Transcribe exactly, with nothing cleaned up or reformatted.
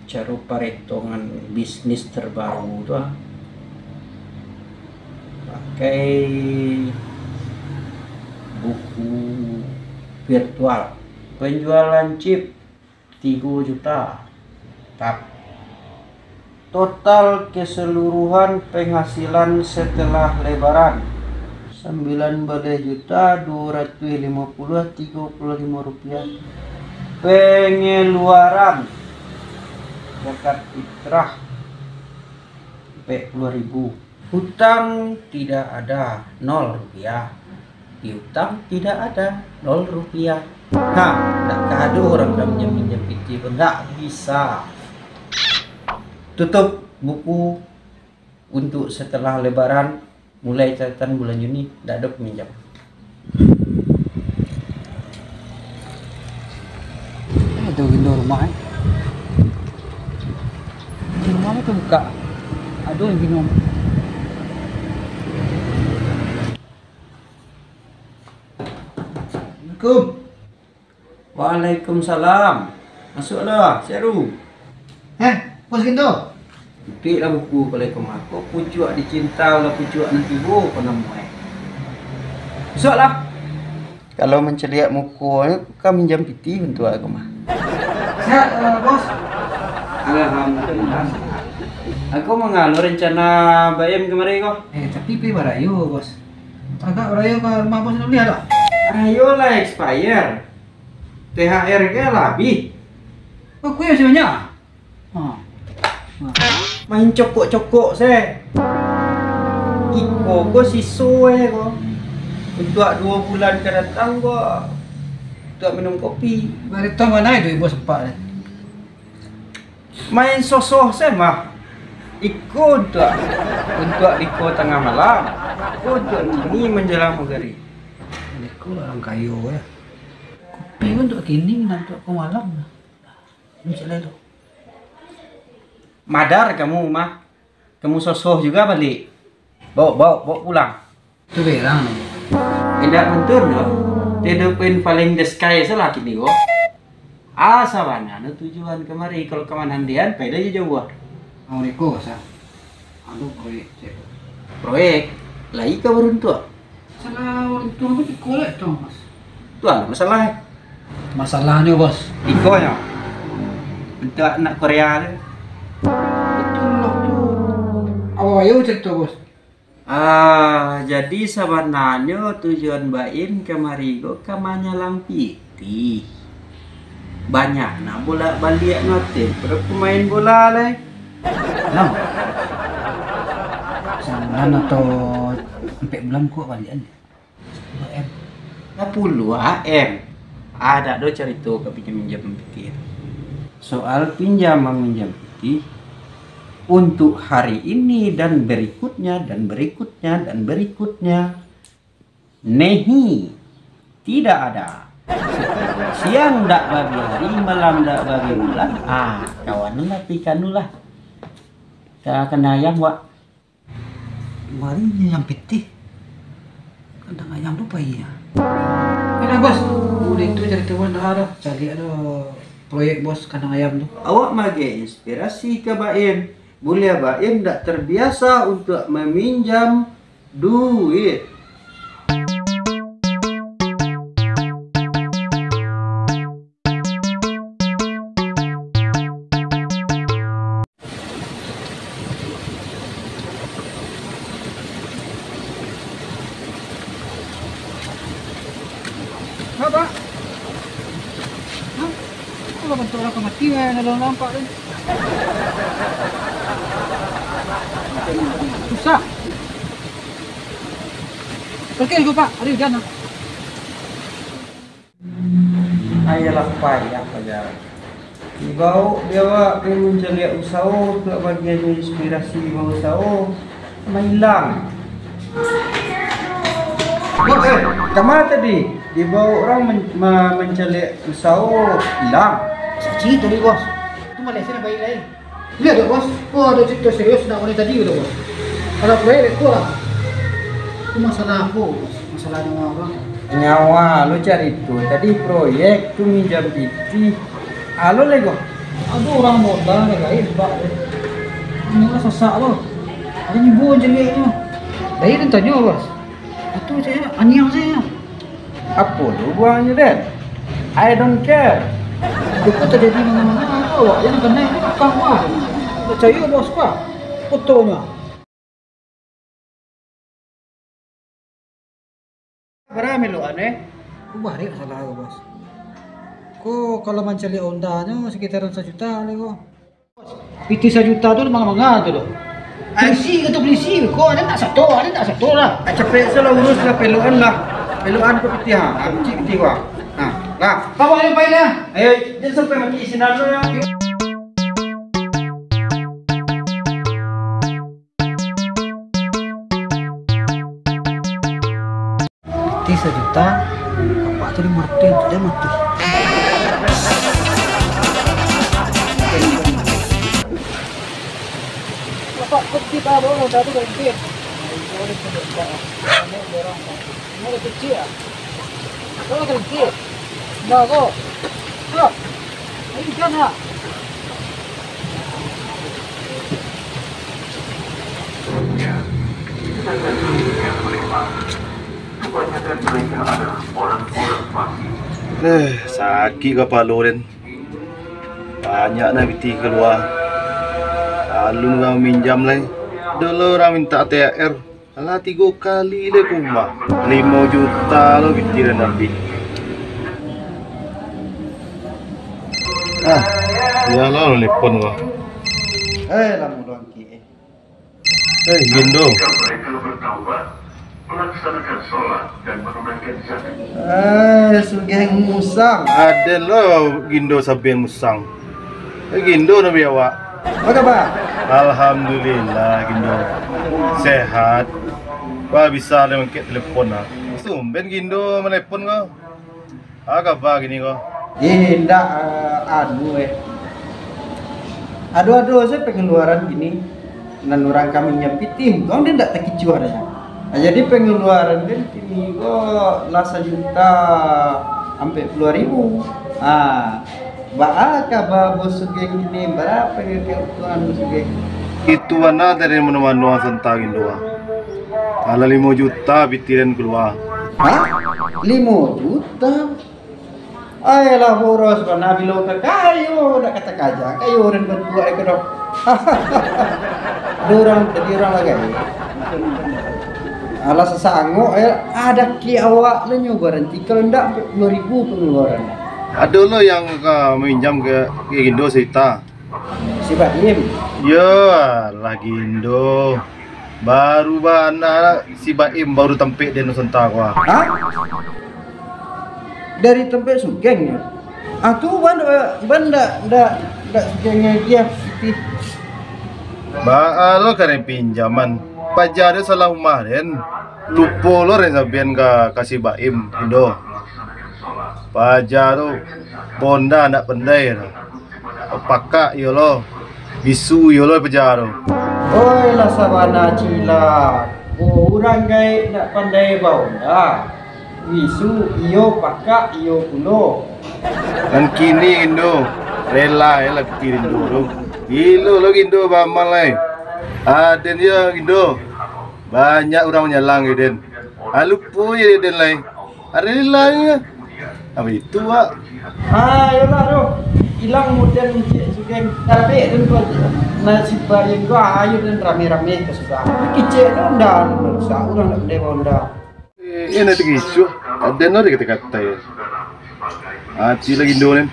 Caro paretongan bisnis terbaru tu, ah, pakai buku virtual. Penjualan chip tigo juta. Tap. Total keseluruhan penghasilan setelah lebaran, sambilan baleh juta duo ratuih limo puluah tigo puluah limo rupiah. Pengeluaran zakat fitrah ampek puluah ribu. Hutang tidak ada, nol rupiah. Piutang tidak ada, nol rupiah. Ha, ndak ka ado urang ka minjam-minjam pitih ko, ndak bisa. Tutup buku untuk setelah lebaran, mulai catatan bulan Juni, ndak ado peminjam. Eh, tu pintu rumah, eh. Pintu rumah tu buka. Ado yang bingung. Assalamualaikum. Waalaikumsalam. Masuaklah, Seru. Eh, Bos Gindo. Ipuiklah buku kalau iko mah. Ko pucuak dicinta, lah pucuak nan tibo ko namuah. Masuaklah. Kalau mancaliak muko, ka minjam pitih untuak ko mah. Sehat, eh, Bos? Alhamdulillah. Aku mangalo rencana Baim kamari ko. Eh, tapi pai barayo, Bos. Agak barayo ka rumah Bos dulu lah. Rayo lah expire. T H R ka lah abih. Kok kuih masih banyak? Ha. Ha. Main cokok-cokok se. Iko ko siso e ko. Untuak duo bulan ka datang ko, untuak minum kopi. Bari tu mano itu ibu sempat ni? Main sosoh se mah. Iko untuak, untuak iko tangah malam. Iko untuak kini manjalang magari. Iko urang kayo ya. Kopi untuak kini, nan untuak ko malam. Macam lain tu. Madar kamu mah. Kamu sosoh juga balik. Bawa, bawa, bawa pulang. Tu berang. Indak mantur doh. Tiada poin paling the sky salah kini ko. Ah, sabananyo tujuan kamari kalau ka manantian, pai lah jauah. Mau niko, Bos, ah. Anu proyek, cek. Proyek? Lai ka baruntuak? Salah urang tua ko iko lah tu, Bos. Tu lah masalah, eh. Masalahnyo, Bos. Ikonyo. Untuak anak Korea tu. Itulah tu. Apo ayo cerito, Bos? Ah, jadi sabananyo tujuan Baim kamari ko ka manyalang pitih. Banyak nak bolak-baliak ngaten pado pamain bola lai. Nah. Sabulan atau ampek bulan ko baliak kan? Sepuluh M. Lah puluah M. Ada do carito ka pinjam-minjam pitih. Soal pinjam maminjam pitih, untuk hari ini dan berikutnya, dan berikutnya, dan berikutnya, nehi, tidak ada. Siang dak babi hari, malam dak babi bulan. Ah, kawan lah pi kanu lah. Ka kandang ayam, wak. Wari yang pitih. Kandang ayam tu pai ya. Enak, Bos. Udah itu cerita wan dah ada. Cari ada proyek, Bos, kandang ayam tu. Awak mage inspirasi ka Baim. Buliah Baim dak terbiasa untuk meminjam duit. Hah, Pak? Hah? Kalau bantuak urang ka mati, eh, dalam nampak tu. Susah. Oke, gue, Pak. Hari hujan, ah. Ayolah, payah paja. Dibaok dek awak pai mancaliak usaho, untuak bagian inspirasi bausaho, mailang. Eh, kama tadi? Dibaok urang men-, ma-, mancaliak usaho, ilang. Saci tadi, Bos. Itu Malaysia nak baik lain. Iyo, Bos. Oh, ado carito serius nak urang tadi tu, Bos. Kalau proyek beko lah. Itu masalah apo, Bos? Masalah nyawa urang. Nyawa lo carito. Tadi proyek tu minjam pitih. Alo lego. Ado urang modal ka gaek bak tu. Inilah sasak tu. Ado nyibuan caliaknyo. Dari den tanyo, Bos. Itu sajo, aniang sajo. Apo tu buahnyo, Den? I don't care. Joko tajadi manga-manga, awak jan kanai tu tukang, Bos. Picayo, Bos, Bos. Fotonyo. Bara melokan, eh? Ko barek masalah ko, Bos. Ko kalau mancaliak Honda-nyo sakitaran sajuta lai ko. Pitih sajuta tu manga-manga tu doh. Ai. Polisi ka tu polisi, ko ado nak sato, ado nak sato lah. Ai, capek se lah urus lah, pelokan lah. Pelokan ko pitih, ha. Ha, kecik pitih ko. Ha, lah. Bawa yang pain lah. Ayo, jan sampai mati sinan tu lah. Pitih sajuta, apak tu limo ratuih, tu dah mati. Apak, kau pitih bawa, bawa, satu kali pitih. Ini kecil, ah. Kau kerikil. Nah, kau. Kau. Ayo, ikan, nak. Eh, sakik kapalo den. Banyak nah pitih kalua. Alun urang minjam lai. Dulu urang mintak T H R. Alah, tigo kali lai ka umah. Limo juta lo pitih den abih. Ah, iyolah, lo nelpon ko. Eh, lah mudah angkik, eh. Eh, Gindo. Eh, Sugeng Musang. Aden lo Gindo Saben Musang. Eh, Gindo nabi awak. Apo kaba? Alhamdulillah, Gindo. Sehat. Wah, bisa lah mangkek telepon lah. Sumben Gindo melepon ko. Apo kaba kini ko? Eh, indak, eh, anu, eh. Ado-ado sajo pangaluaran kini. Nan urang kami nyo pitih, untuang den ndak takicuah doh. Nah, jadi pangaluaran den kini ko lah sajuta ampek puluah ribu. Ah, baa kaba Bos Sugeng kini? Bara keuntungan Bos Sugeng? Itu bana tadi mano-mano santa Gindo. Alah, limo juta pitih den kalua. Hah? Limo juta? Ai lah, boros bana bilo ka kayo, dak kato kaja, kayo urang bantuak iko doh. Ado urang, tadi urang lai. Alah, sasangok, eh, ado ki awak lah nyo baranti, kalau ndak ampek puluah ribu pangaluaran. Ado lo yang ka minjam ka, ka Gindo sajuta. Si Baim. Yo, lah Gindo. Baru bana si Baim baru tampek den santa ko. Hah? Dari tampek Sugeng yo? Ah, tu ban, ban ndak, ndak, ndak Sugeng lagi ah, pitih. Baa lo kareh pinjaman. Paja tu salah umah den. Lupo lo den sabian ka, ka si Baim, Gindo. Paja tu bonda ndak pandai doh. Pakak iyo lo, bisu iyo lo paja tu. Oi, lah sabana cilako. Urang gaek ndak pandai baonda, bisu iyo, pakak iyo pulo. Nan kini Gindo, rela lah pitih Gindo tu. Gilo lo Gindo baamal lai. Aden yo Gindo, banyak urang manyalang ka den. Ah, lupo je den lai. Ari lilahnya. Apa itu, Wak? Ah, iyolah tu. Ilang muden Encik Sugeng. Tapi tu tu, nasib baik tu, ayo dan rame-rame ka sudah. Kicik tu ndak rusak, urang ndak pandai baonda. Eh, eh, nanti kicuah. Ada nanti kata-kata ya. Hati lagi Indo ni.